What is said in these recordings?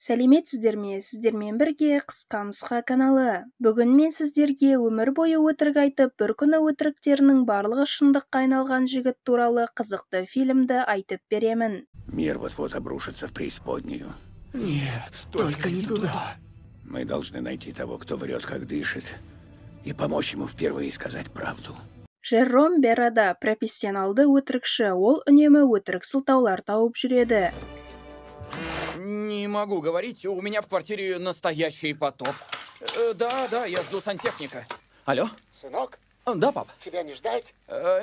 Сәлеметсіздер ме? Сіздермен бірге «Қысқа нұсқа» каналы. Бүгін мен сіздерге өмір бойы өтірік айтып, бір күні өтіріктерінің барлығы шындыққа айналған жігіт туралы қызықты фильмді айтып беремін. Мир вот-вот обрушится в преисподнюю. Нет, только не туда. Мы должны найти того, кто врет, как дышит, и помочь ему впервые сказать правду. Жером Берада – профессионалды өтірікші, ол үнемі өтірік сылтаулар тауып жүреді. Не могу говорить, у меня в квартире настоящий потоп. Да, я жду сантехника. Алло? Сынок? Да, пап. Тебя не ждать?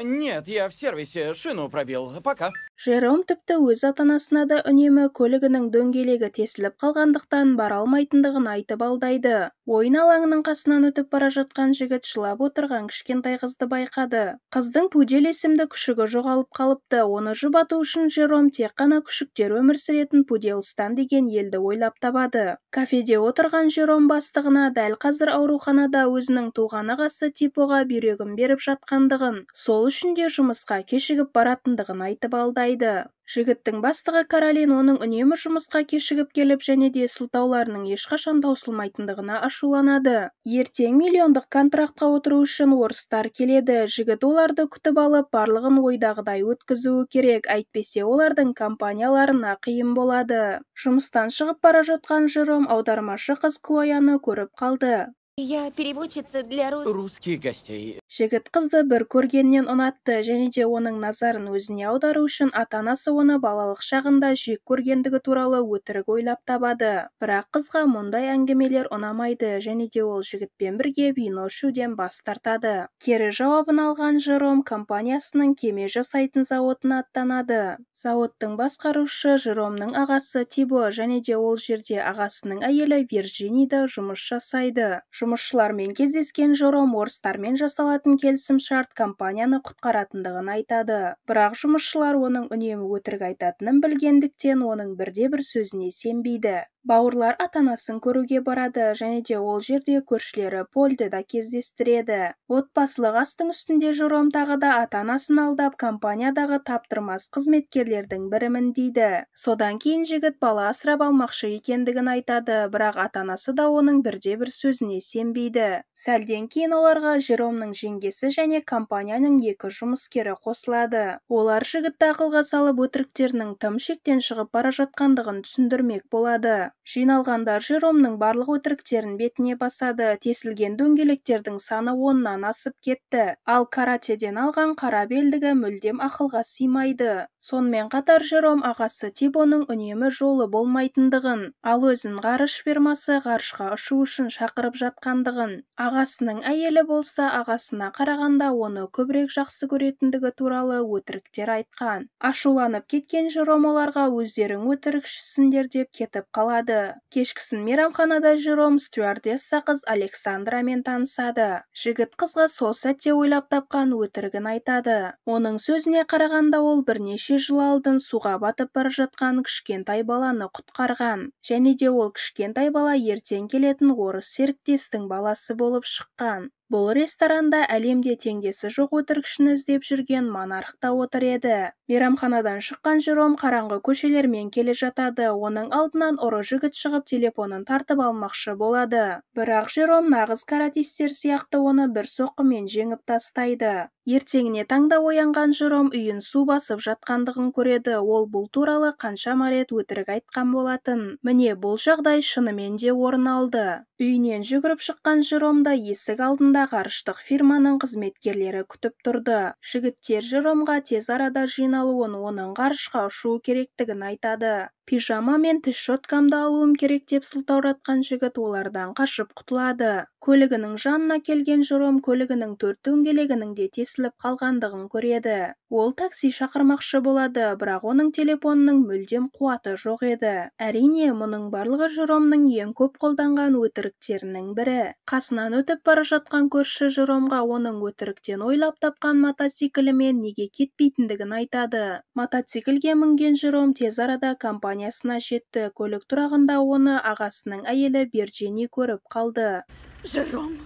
Нет, я в сервисе, шину пробил. Пока. Жером тіпті өз ата-анасына да үнемі көлігінің дөңгелегі тесіліп қалғандықтан бара алмайтындығын айтып алдайды. Ойын алаңының қасынан өтіп бара жатқан жігіт жылап отырған кішкентай қызды байқады. Қыздың Пудель есімді күшігі жоғалып қалыпты. Оны жұбату үшін Жером тек қана күшіктер өмір сүретін Пуделстан деген елді ойлап табады. Кафеде отырған Жером бастығына дәл қазір ауруханада өзінің туған ағасы Типоға бүйрегін беріп жатқандығын, сол үшін де жұмысқа кешігіп баратындығын айтып алдайды. Жігіттің бастығы Каролин оның үнемі жұмысқа кешігіп келіп және де сылтауларының ешқашан таусылмайтындығына ашуланады. Ертең миллиондық контрактқа отыру үшін орыстар келеді. Жігіт оларды күтіп алып, барлығын ойдағыдай өткізуі керек, әйтпесе олардың компанияларына қиын болады. Жұмыстан шығып бара жатқан Жером аудармашы қыз Клояны көріп қалды. Я переводчица для русских гостей. Жігіт қызды бір көргеннен ұнатты және де оның назарын өзіне аудару үшін ата-анасы оны балалық шағында жек көргендігі туралы өтірік ойлап табады. Бірақ қызға мұндай әңгімелер ұнамайды және де ол жігітпен бірге вино ішуден бас тартады. Кері жауабын алған Жером компаниясының кеме жасайтын зауытына аттанады. Зауыттың басқарушысы Жеромның ағасы Тибо және де ол жерде ағасының әйелі Вирджини да жұмыс жасайды. Жұмысшылармен кездескен Жером орыстармен жасалатын келісімшарт компанияны құтқаратындығын айтады. Бірақ жұмысшылар оның үнемі өтірік айтатынын білгендіктен, оның бірде-бір сөзіне сенбейді. Бауырлар ата-анасын көруге барады және де ол жерде көршілері Польді да кездестіреді. Отбасылық астың үстінде Жером тағы да ата-анасын алдап, компаниядағы таптырмас қызметкерлердің бірімін дейді. Содан кейін жігіт бала асырап алмақшы екендігін айтады, бірақ ата-анасы да оның бірде-бір сөзіне сенбейді. Сәлден кейін оларға Жеромның жеңгесі және компанияның екі жұмыскері қосылады. Олар жігітті ақылға салып, өтіріктерінің тым шектен шығып бара жатқандығын түсіндірмек болады. Жиналғандар Жеромның барлық өтіріктерін бетіне басады. Тесілген дөңгелектердің саны 10-нан асып кетті. Ал каратеден алған қара белдігі мүлдем ақылға сыймайды. Сонымен қатар Жером ағасы Тибоның үнемі жолы болмайтындығын, ал өзін ғарыш фирмасы ғарышқа ұшу үшін шақырып жатқандығын, ағасының әйелі болса ағасына қарағанда оны көбірек жақсы көретіндігі туралы өтіріктер айтқан. Ашуланып кеткен Жером оларға өздерің өтірікшісіңдер деп кетіп қалады. Кешкісін мейрамханада Жером стюардесса қыз Александрамен танысады. Жігіт қызға сол сәтте ойлап тапқан өтірігін айтады. Оның сөзіне қарағанда, ол бірнеше жыл алдын суға батып бара жатқан кішкентай баланы құтқарған. Және де ол кішкентай бала ертең келетін орыс серіктестің баласы болып шыққан. Бұл ресторанда әлемде теңдесі жоқ өтірікшіні іздеп жүрген монарх та отыр еді. Мейрамханадан шыққан Жером қараңғы көшелермен келе жатады. Оның алдынан ұры жігіт шығып, телефонын тартып алмақшы болады. Бірақ Жером нағыз каратистер сияқты оны бір соққымен жеңіп тастайды. Ертеңіне таңда оянған Жером үйін су басып жатқандығын көреді. Ол бұл туралы қаншама рет өтірік айтқан болатын. Міне, бұл жағдай шынымен де орын алды. Үйінен жүгіріп шыққан Жеромда есік алдында ғарыштық фирманың қызметкерлері күтіп тұрды. Жігіттер Жеромға тез арада жиналуын, оның ғарышқа ұшуы керектігін айтады. Пижама мен тіс щеткамды алуым керек деп сылтауратқан жігіт олардан қашып құтылады. Көлігінің жанына келген Жером көлігінің төрт дөңгелегінің де тесіліп қалғандығын көреді. Ол такси шақырмақшы болады, бірақ оның телефонының мүлдем қуаты жоқ еді. Әрине, мұның барлығы Жеромның ең көп қолданған өтіріктерінің бірі. Қасынан өтіп бара жатқан көрші Жеромға оның өтіріктен ойлап тапқан мотоциклімен неге кетпейтіндігін айтады. Мотоциклге мінген Жером тез арада компаниясына жетті. Көлік тұрағында оны ағасының әйелі Вирджини көріп қалды. Жером,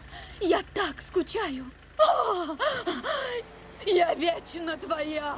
я так скучаю. О, я вечно твоя.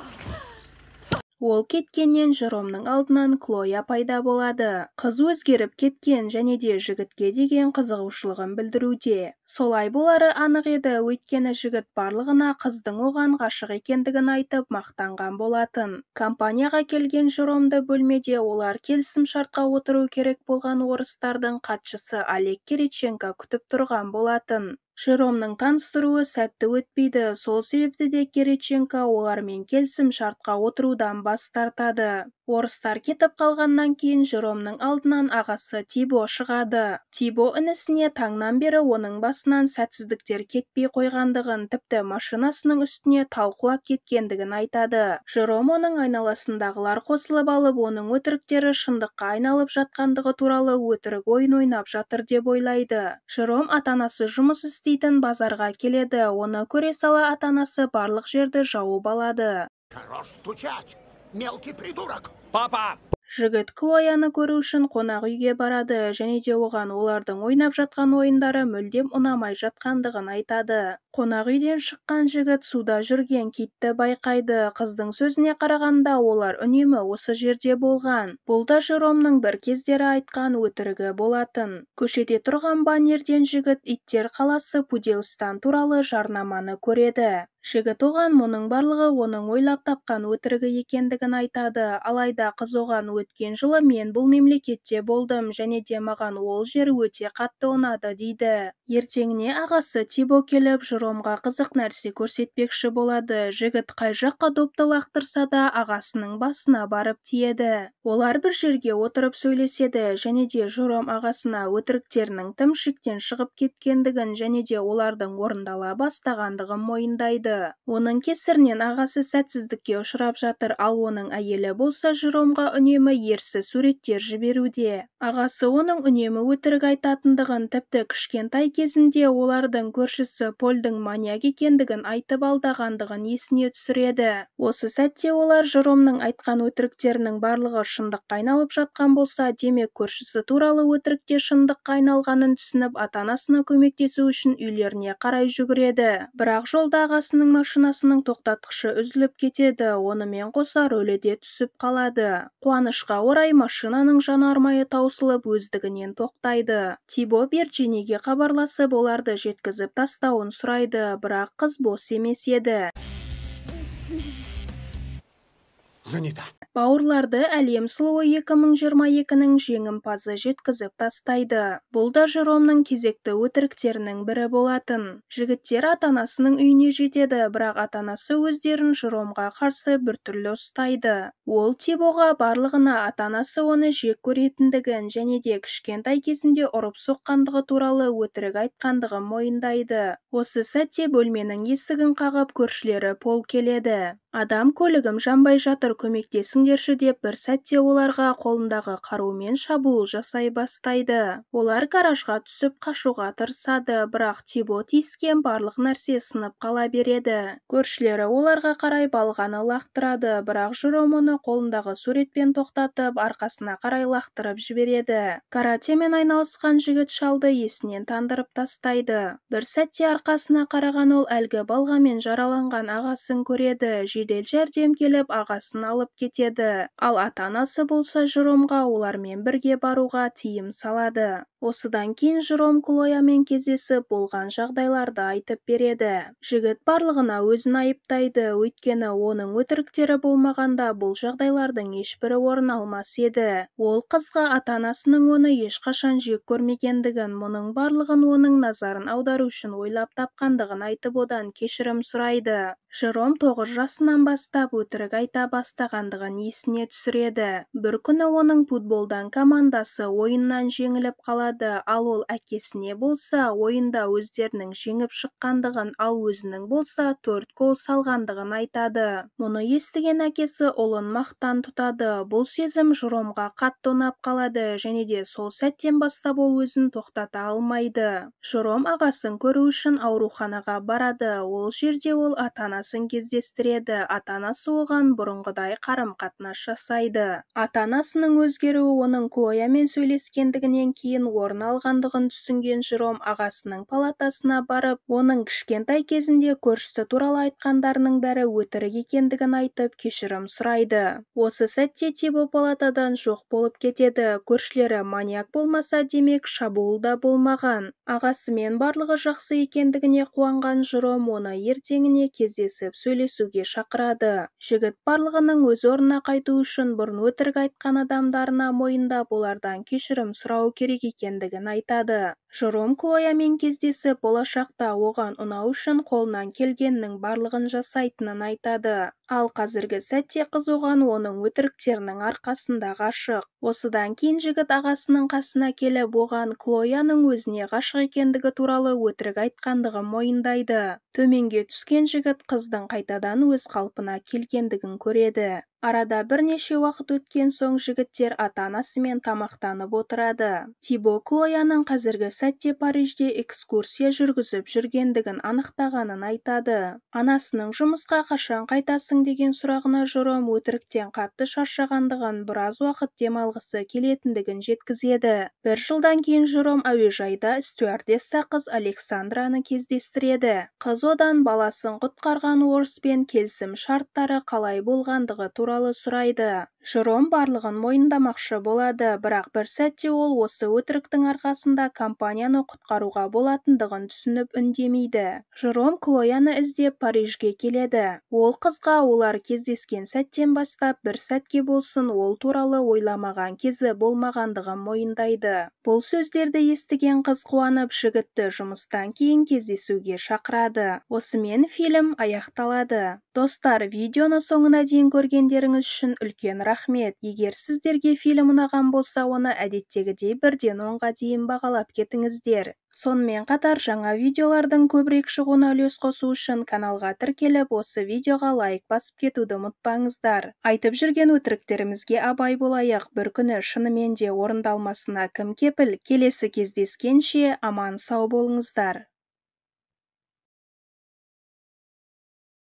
Ол кеткеннен Жеромның алдынан Клоя пайда болады. Қыз өзгеріп кеткен және де жігітке деген қызығушылығын білдіруде. Солай болары анық еді, өйткені жігіт барлығына қыздың оған ғашық екендігін айтып мақтанған болатын. Компанияға келген Жеромды бөлмеде олар келісім-шартқа отыру керек болған орыстардың хатшысы Олег Кириченко күтіп тұрған болатын. Жеромның таныстыруы сәтті өтпейді, сол себепті де Кириченко олармен келісім-шартқа отырудан бас тартады. Орыстар кетіп қалғаннан кейін Жеромның алдынан ағасы Тибо шығады. Тибо інісіне таңнан бері оның басынан сәтсіздіктер кетпей қойғандығын, тіпті машинасының үстіне тал құлап кеткендігін айтады. Жером оның айналасындағылар қосылып алып, оның өтіріктері шындыққа айналып жатқандығы туралы өтірік ойын ойнап жатыр деп ойлайды. Жером ата-анасы жұмыс істейтін базарға келеді. Оны көре сала ата-анасы барлық жерді жауып алады. Хорош стучать, мелкий придурок! Папа! Жігіт Клояны көру үшін қонақ үйге барады және де оған олардың ойнап жатқан ойындары мүлдем ұнамай жатқандығын айтады. Қонақ үйден шыққан жігіт суда жүрген китті байқайды. Қыздың сөзіне қарағанда олар үнемі осы жерде болған. Бұл да Жеромның бір кездері айтқан өтірігі болатын. Көшеде тұрған баннерден жігіт иттер қаласы Пуделстан туралы жарнаманы көреді. Жігіт оған мұның барлығы оның ойлап тапқан өтірігі екендігін айтады. Алайда қыз оған өткен жылы мен бұл мемлекетте болдым және де маған ол жер өте қатты ұнады дейді. Ертеңіне ағасы Тибо келіп Жеромға қызық нәрсе көрсетпекші болады. Жігіт қай жаққа допты лақтырса да ағасының басына барып тиеді. Олар бір жерге отырып сөйлеседі және де Жером ағасына өтіріктерінің тым шектен шығып кеткендігін және де олардың орындала бастағандығын мойындайды. Оның кесірінен ағасы сәтсіздікке ұшырап жатыр, ал оның әйелі болса Жеромға үнемі ерсі суреттер жіберуде. Ағасы оның үнемі өтірік айтатындығын, тіпті кішкентай кезінде олардың көршісі Польдің маньяк екендігін айтып алдағандығын есіне түсіреді. Осы сәтте олар Жеромның айтқан өтіріктерінің барлығы шындыққа айналып жатқан болса, демек көршісі туралы өтірікте шындыққа айналғанын түсініп, ата-анасына көмектесу үшін үйлеріне қарай жүгіреді. Бірақ жолда ағасының машинасының тоқтатқышы үзіліп кетеді, онымен қоса рөлі де түсіп қалады. Қуанышқа орай машинаның жанармайы таусылып өздігінен тоқтайды. Тибо Вирджинияге хабарласып, оларды жеткізіп тастауын сұрайды, бірақ қыз бос емес еді. Занята. Бауырларды әлем сұлуы 2022-нің жеңімпазы жеткізіп тастайды. Бұл да Жеромның кезекті өтіріктерінің бірі болатын. Жігіттер ата-анасының үйіне жетеді, бірақ ата-анасы өздерін Жеромға қарсы біртүрлі ұстайды. Ол Тибоға барлығына ата-анасы оны жек көретіндігін және де кішкентай кезінде ұрып соққандығы туралы өтірік айтқандығын мойындайды. Осы сәтте бөлменің есігін қағып көршілері Пол келеді. Адам көлігім жанбай жатыр, көмектесіңдерші деп бір сәтте оларға қолындағы қарумен шабуыл жасай бастайды. Олар гаражға түсіп қашуға тырысады, бірақ Тибо тиіскен барлық нәрсе сынып қала береді. Көршілері оларға қарай балғаны лақтырады, бірақ Жером оны қолындағы суретпен тоқтатып, арқасына қарай лақтырып жібереді. Каратемен айналысқан жігіт шалды есінен тандырып тастайды. Бір сәтте арқасына қараған ол әлгі балғамен жараланған ағасын көреді. Жедел жәрдем келіп ағасын алып кетеді. Ал ата-анасы болса Жеромға олармен бірге баруға тыйым салады. Осыдан кейін Жером Клоямен кездесіп болған жағдайларды айтып береді. Жігіт барлығына өзін айыптайды, өйткені оның өтіріктері болмағанда бұл жағдайлардың ешбірі орын алмас еді. Ол қызға ата-анасының оны ешқашан жек көрмегендігін, мұның барлығын оның назарын аудару үшін ойлап тапқандығын айтып одан кешірім сұрайды. Жером 9 жасынан бастап өтірік айта бастағандығын есіне түсіреді. Бір күні оның футболдан командасы ойыннан жеңіліп қалады, ал ол әкесіне болса ойында өздерінің жеңіп шыққандығын, ал өзінің болса 4 гол салғандығын айтады. Мұны естіген әкесі ұлын мақтан тұтады. Бұл сезім Жеромға қатты ұнап қалады және де сол сәттен бастап ол өзін тоқтата алмайды. Жером ағасын көру үшін ауруханаға барады. Ол жерде ол ата-анасы ата-анасын кездестіреді. Ата-анасы оған бұрынғыдай қарым-қатынас жасайды. Ата-анасының өзгеруі оның Клоямен сөйлескендігінен кейін орын алғандығын түсінген Жером ағасының палатасына барып, оның кішкентай кезінде көршісі туралы айтқандарының бәрі өтірік екендігін айтып, кешірім сұрайды. Осы сәтте Тибо палатадан жоқ болып кетеді. Көршілері маньяк болмаса, демек шабуыл да болмаған. Ағасымен барлығы жақсы екендігіне қуанған Жером оны ертеңіне кездесіп сөйлесуге шақырады. Жігіт барлығының өз орнына қайту үшін бұрын өтірік айтқан адамдарына мойындап, олардан кешірім сұрау керек екендігін айтады. Жером Клоямен кездесіп, болашақта оған ұнау үшін қолынан келгеннің барлығын жасайтынын айтады. Ал қазіргі сәтте қыз оған оның өтіріктерінің арқасында ғашық. Осыдан кейін жігіт ағасының қасына келіп, оған Клояның өзіне ғашық екендігі туралы өтірік айтқандығын мойындайды. Төменге түскен жігіт қыздың қайтадан өз қалпына келгендігін көреді. Арада бірнеше уақыт өткен соң жігіттер ата-анасымен тамақтанып отырады. Тибо Клояның қазіргі сәтте Парижде экскурсия жүргізіп жүргендігін анықтағанын айтады. Анасының жұмысқа қашан қайтасың деген сұрағына Жером өтіріктен қатты шаршағандығын, біраз уақыт демалғысы келетіндігін жеткізеді. Бір жылдан кейін Жером әуежайда стюардесса қыз Александраны кездестіреді. Қыз одан баласын құтқарған орыспен келісім шарттары қалай болғандығы туралы сұрайды. Жером барлығын мойындамақшы болады, бірақ бір сәтте ол осы өтіріктің арқасында компанияны құтқаруға болатындығын түсініп үндемейді. Жером Клояны іздеп Парижге келеді. Ол қызға олар кездескен сәттен бастап бір сәтке болсын ол туралы ойламаған кезі болмағандығын мойындайды. Бұл сөздерді естіген қыз қуанып, жігітті жұмыстан кейін кездесуге шақырады. Осымен фильм аяқталады. Достар, видеоны соңына дейін көргендеріңіз үшін үлкен рахмет. Егер сіздерге фильм ұнаған болса, оны әдеттегідей 1-ден 10-ға дейін бағалап кетіңіздер. Сонымен қатар жаңа видеолардың көбірек шығуына үлес қосу үшін каналға тіркеліп, осы видеоға лайк басып кетуді ұмытпаңыздар. Айтып жүрген өтіріктерімізге абай болайық. Бір күні шынымен де орындалмасына кім кепіл? Келесі кездескенше аман сау болыңыздар.